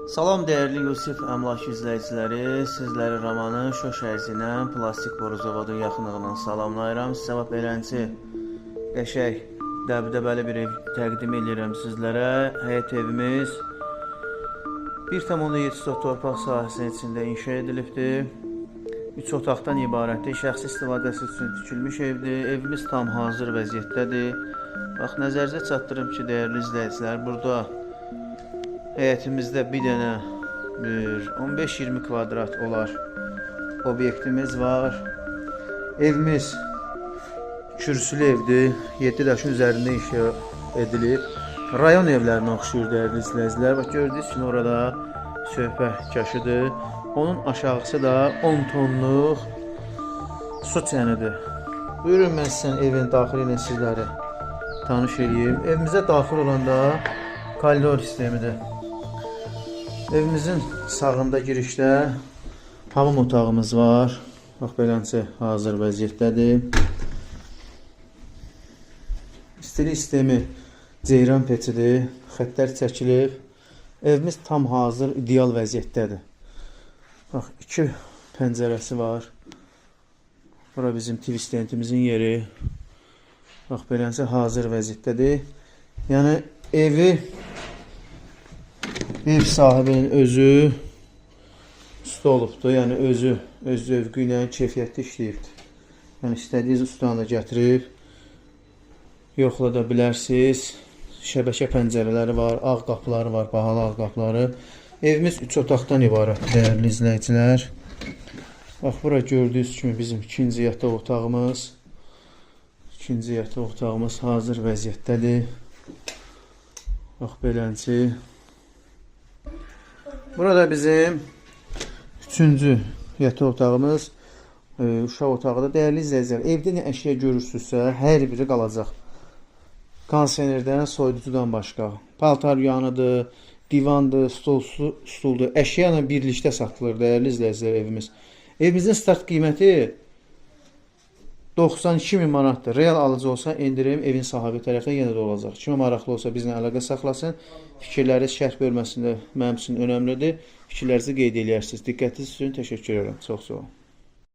Salam dəyərli Yusif Əmlak izləyiciləri, sizləri Ramanın Şoş şəhərcindən plastik boru zavodun yaxınlığından salamlayıram. Sizə bax beləncə qəşəng, dəbdəbəli bir ev təqdim edirəm sizlərə. Həyət evimiz 1,7 sot torpaq sahəsinin içində inşa edilibdir. 3 otaqdan ibarətdir. Şəxsi istifadəsi üçün tikilmiş evdir. Evimiz tam hazır vəziyyətdədir. Bax, nəzərinizə çatdırım ki, dəyərli izləyicilər, burada həyətimizdə bir dənə bir 15-20 kvadrat olar obyektimiz var. Evimiz kürsülü evdir. 7 daşın üzərində inşa edilib. Rayon evlərinə oxşayır dəyərli izləyicilər. Bax, gördüyünüz kimi orada söhbət kaşıdır. Onun aşağısı da 10 tonluq su çənidir. Buyurun, mən sizin evin daxili ilə sizləri tanış eləyim. Evimizə daxil olanda koridor sistemidir. Evimizin sağında girişdə hamam otağımız var. Bax, beləncə hazır vəziyyətdədir. İstilik sistemi ceyran peçidir. Xəttlər çəkilib. Evimiz tam hazır, ideal vəziyyətdədir. Bax, 2 pəncərəsi var. Bura bizim TV stendimizin yeri. Bax, beləncə hazır vəziyyətdədir. Yəni evi ev sahibinin özü usta olubdur. Yəni özü öz zövqü ilə keyfiyyətli işləyibdir. Yəni istədiyiniz ustanı da gətirib yoxlada bilərsiniz. Şəbəkə pəncərələri var, ağ qapıları var, bahalı ağ qapıları. Evimiz 3 otaqdan ibarətdir, dəyərli izləyicilər. Bax, bura gördüyünüz kimi bizim ikinci yataq otağımız. İkinci yataq otağımız hazır vəziyyətdədir. Bax, beləncə. Burada bizim üçüncü yataq otağımız, uşaq otağı da. Dəyərli izləyicilər, evdə nə əşya görürsünüzsə, hər biri qalacaq. Kondisionerdən, soyuducudan başqa. Paltar yanıdır, divandır, stol, stuldur. Əşya ilə birlikdə satılır, dəyərli izləyicilər, evimiz. Evimizin start qiyməti 92 min manatdır. Real alıcı olsa endirim evin sahibi tərəfindən yenə də olacaq. Kimə maraqlı olsa bizlə əlaqə saxlasın. Fikirləri şərh bölməsində mənim üçün önəmlidir. Fikirlərinizi qeyd eləyərsiniz. Diqqətiniz üçün təşəkkür edirəm. Çox sağ olun.